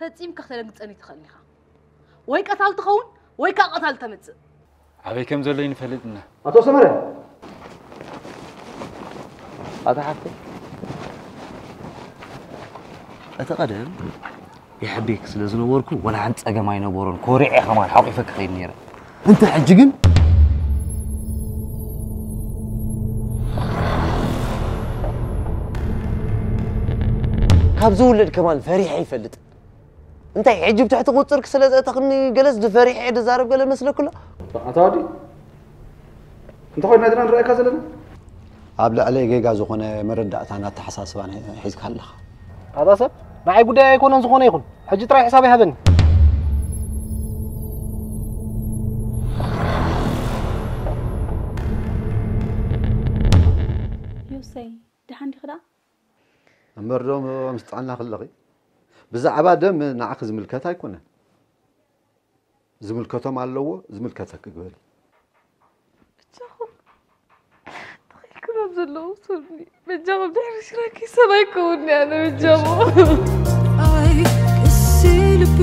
ፈጺምካ ክተደንግጸኒ ትኽእል ኢኻ። ወይ ቀታል ትኸውን ወይ ከዓ ቀታል ተምጽእ። ኣበይ ከም ዘሎ ይንፈልጥና። ኣቶ ሰመረ፣ ኣቶ ሓፍተ፣ እቲ ቀደም ይሕቤክ ስለ ዝነበርኩ ወላ ሓንቲ ጸገም ኣይነበሮን። ኮሪዐ ከማን ሓቂፈ ክኸይድ ነይረ። እንተ ሕጂ ግን ካብ ዝውለድ ከማን ፈሪሐ ይፈልጥ። እንታይ ሕጂ ብትሕቲ ቁፅርክ ስለ ዘእተኽኒ ገለስ ድፈሪሐ ድዛረብ ገለ መስለኩ ኣሎ። ኣታ ወዲ፣ እንታይ ኮይና ድና ንረኣየካ ዘለና? ኣብ ልዕለይ ጌጋ ዝኾነ መረዳእታን ኣተሓሳስባን ሒዝካ ኣለኻ። ኣታ ሰብ፣ ንዓይ ጉዳይ ኣይኮነን ዝኾነ ይኹን። ሕጂ ጥራይ ሕሳብ ይሃበኒ። ዮሰይ፣ ደሓን ዲኺ ደኣ? እምበር ዶ ምስ ጥዕና ክለኺ? ብዛዕባ ደም ንዓኺ ዝምልከት ኣይኮነን። ዝምልከቶም ኣለዎ፣ ዝምልከተኪ ግበሪ። ብቻኹም ተኺልኩም ኣብ ዘለዉ ሱርኒ በጃኹም ድሕሪ ሽራኪ ሰብ ኣይከውኒ ኣነ በጃኹም። ኣይ ቅሲ ልቢ